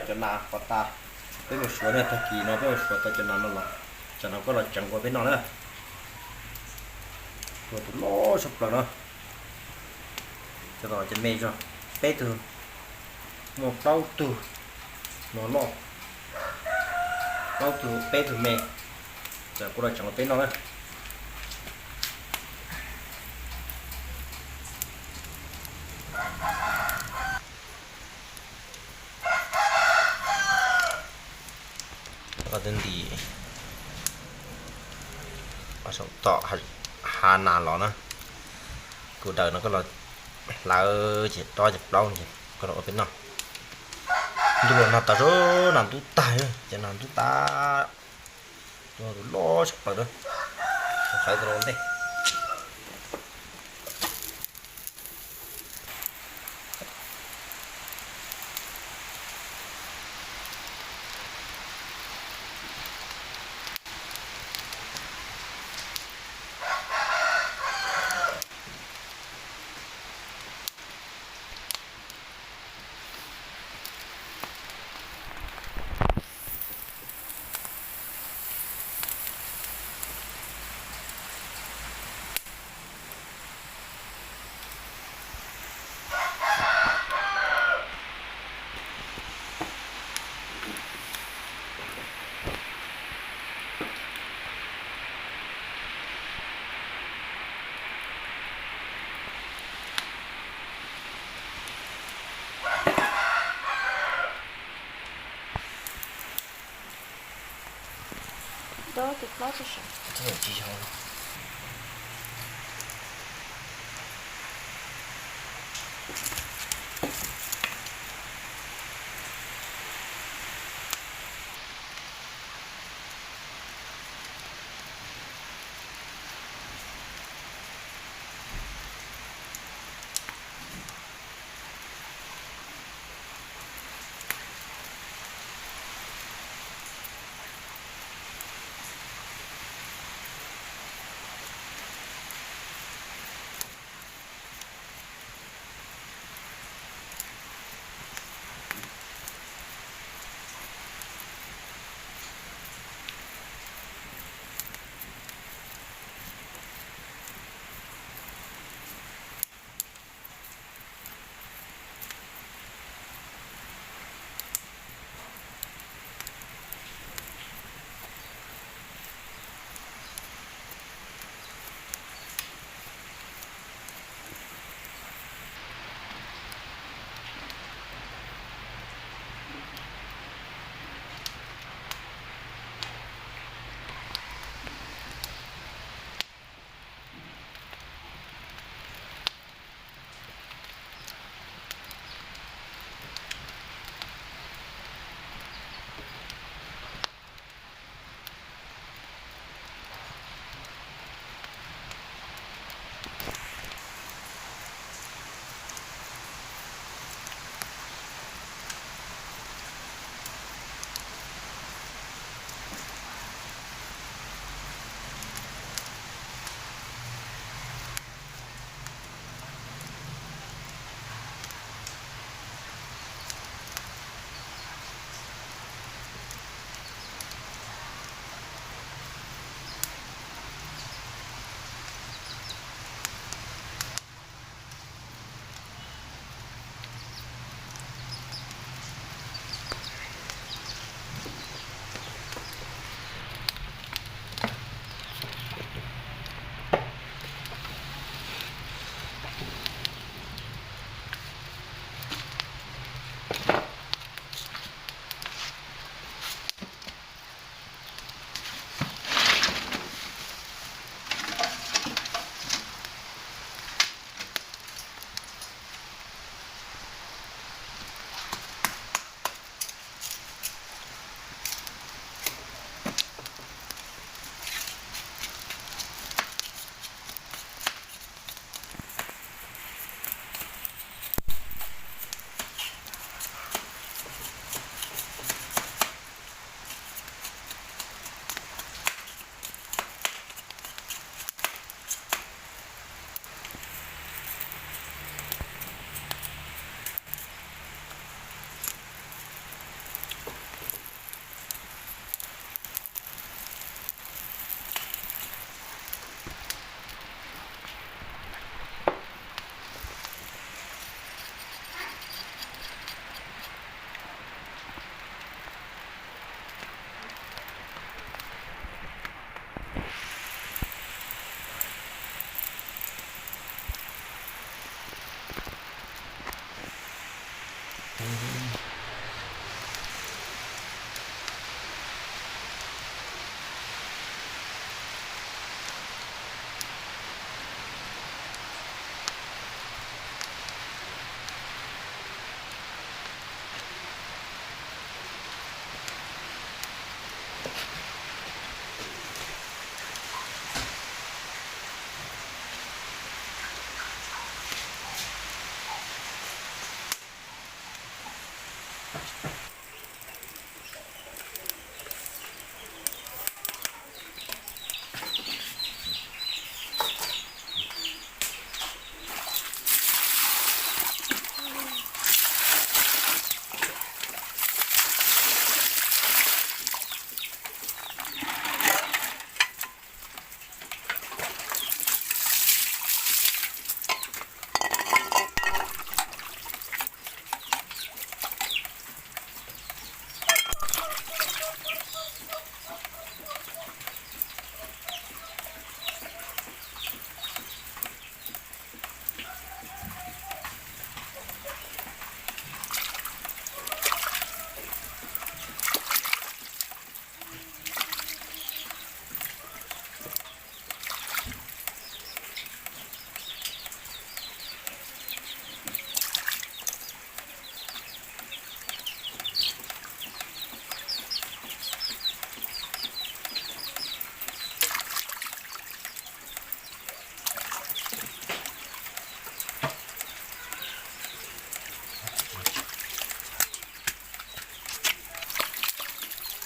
Cov nas qhov tas, peb mus suav na, tag kis no peb mus suav tau cov nas no los, tsam no koj los tseev ua peb noj na. Ua tus loj tshaj plaws no. Cov tom ces me zog, peb tug, muaj plaub tug no loj, plaub tug peb tug me, tsam kuv los tseev ua peb noj na. Koj twb nti saum tom hav nas los na, kuv daws no koj los hlawv ces dob ces plaub ces koj los ua peb noj. Ntuj los nag tas zog, nas ntub tag, ces nas ntub tas, tus loj tshaj plaws na, hlawv tau ua ntej.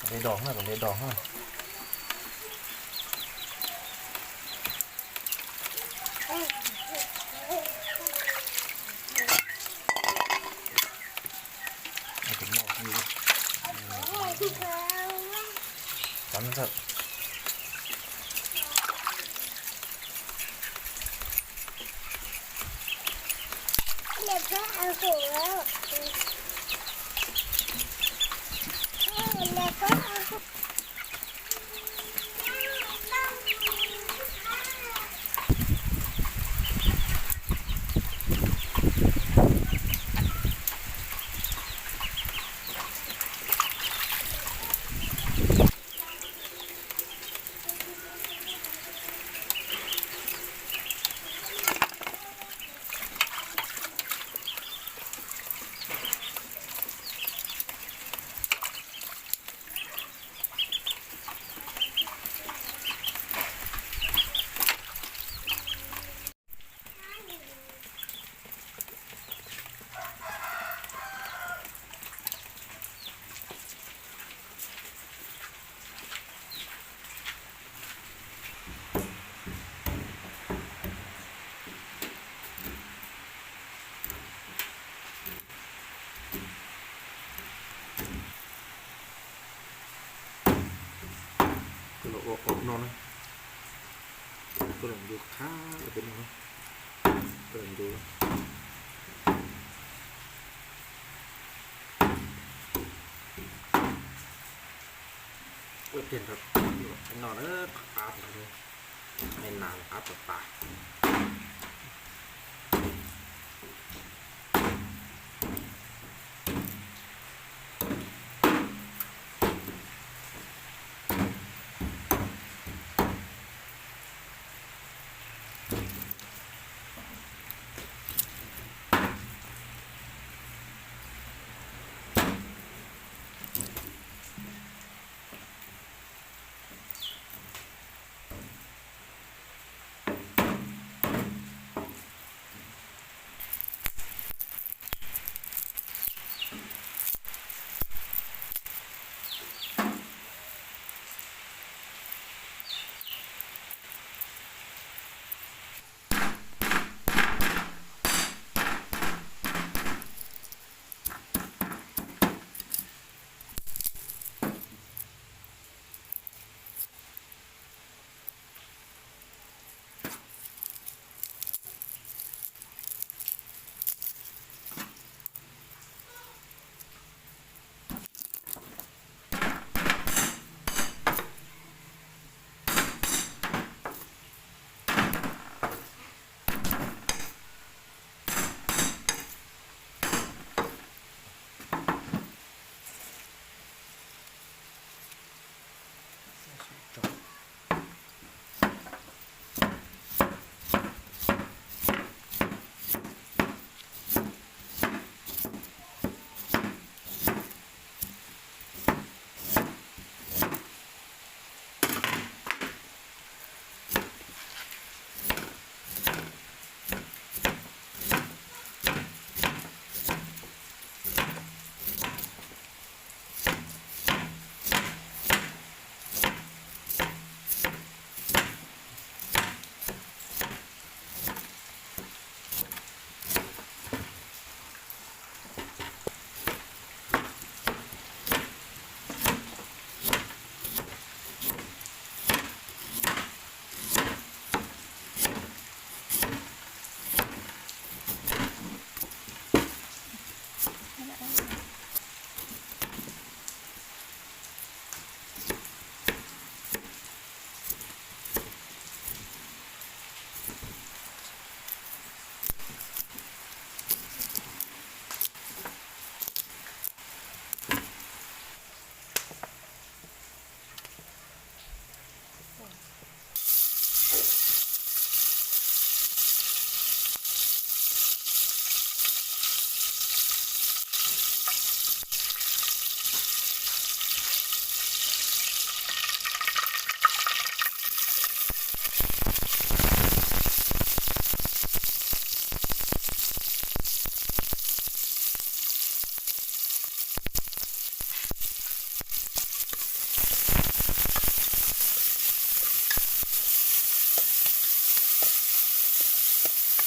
Nte dos na, kom nte dos na. Koj los ua qaum no na, koj los ncu qab los peb no, koj los ncu. Ua tiag nrog no na, qab qab tiag, me nas qab tas tas.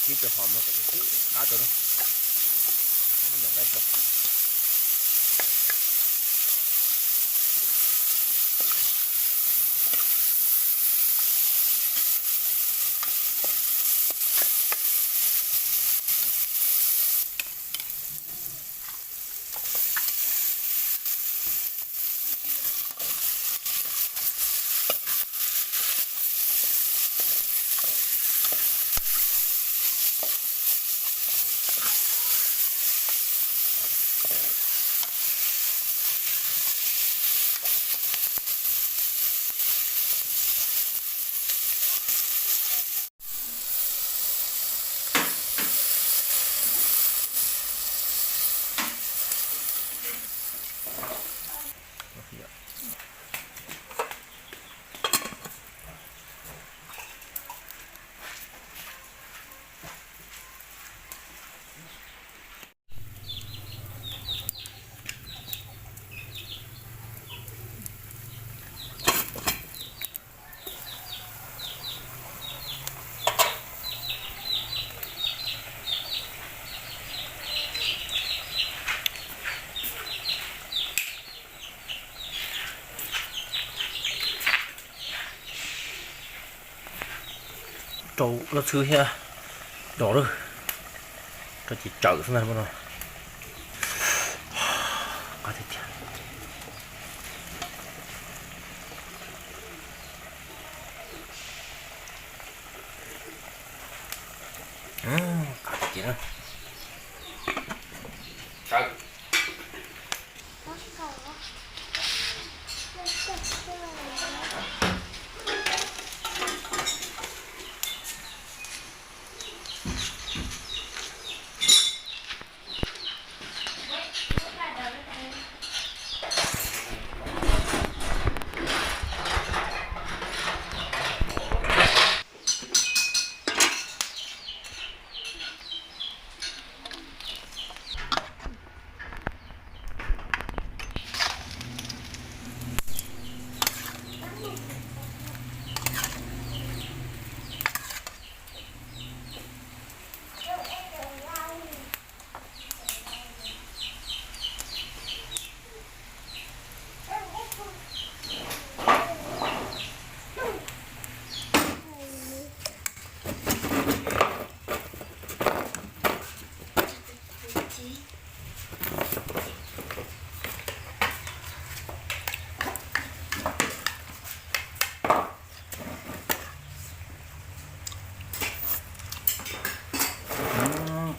Kib cov hom no kom kib qab rau na. Muab nqaij rau. Rau lub txhwb thiab dos lawm, rau ces tsawm xwb na no. Qab tiag tiag. Qab tiag tiag na. Tsawm.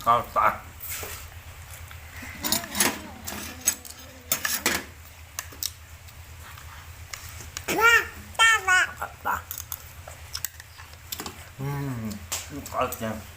Qab tas. Qab tas. Qab tiag.